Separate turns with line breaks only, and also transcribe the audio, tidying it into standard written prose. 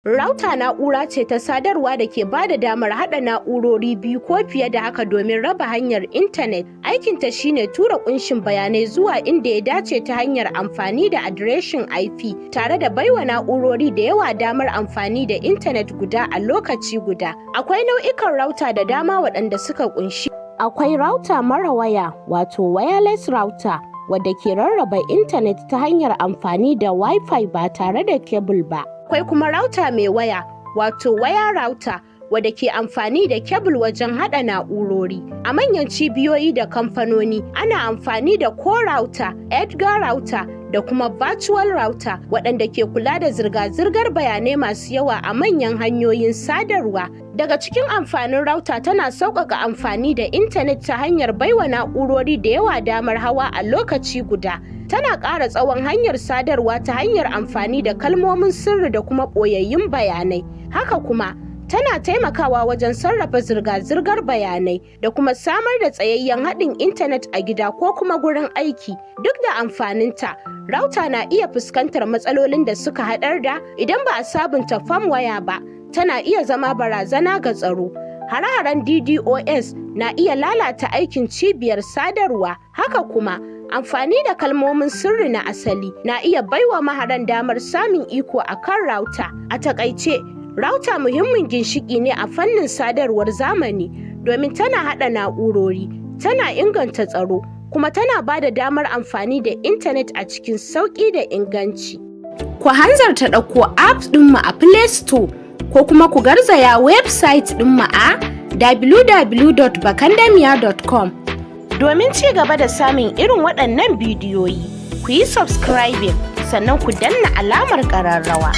Router na'ura ce ta sadarwa da ke ba da damar haɗa na'urori biyu ko fiye da haka domin raba hanyar intanet. Aikinta shine tura ƙunshin bayanai zuwa inda ya dace ta hanyar amfani da adireshin IP, tare da baiwa na'urori da yawa damar amfani da intanet guda a lokaci guda. Akwai nau'ikan router da dama, waɗanda suka ƙunshi: Akwai router mara waya, wato wireless router, wadda ke rarraba intanet ta hanyar amfani da Wi-Fi ba tare da kebul ba. Akwai kuma router mai waya, wato wired router, wadda ke amfani da kebul wajen haɗa na'urori. A manyan cibiyoyi da kamfanoni, ana amfani da core router, edge router, da kuma virtual router, waɗanda ke kula da zirga-zirgar bayanai masu yawa a manyan hanyoyin sadarwa. Daga cikin amfanin router, tana sauƙaƙa amfani da intanet ta hanyar baiwa na'urori da yawa damar hawa a lokaci guda. Tana ƙara tsawon hanyar sadarwa ta hanyar amfani da kalmomin sirri da kuma ɓoyayyun bayanai. Haka kuma, tana taimakawa wajen sarrafa zirga-zirgar bayanai da kuma samar da tsayayyen haɗin intanet a gida ko kuma gurin aiki. Duk da amfaninta, router na iya fuskantar matsalolin da suka haɗar da: idan ba a sabunta firmware ba, tana iya zama barazana ga tsaro. Hare-haren DDoS na iya lalata aikin cibiyar sadarwa. Haka kuma, amfani da kalmomin sirri na asali na iya baiwa maharan damar samun iko a kan router. A takaice, router muhimmin ginshiƙi ne a fannin sadarwar zamani domin tana haɗa na'urori, tana inganta tsaro, kuma tana ba da damar amfani da intanet a cikin sauƙi da inganci. Ku hanzarta ɗauko app ɗinmu a Play Store ko kuma ku garzaya website ɗinmu a www.bakandamiya.com domin ci gaba da samun irin waɗannan bidiyoyi. Ku yi subscribing, sannan ku danna alamar ƙararrawa.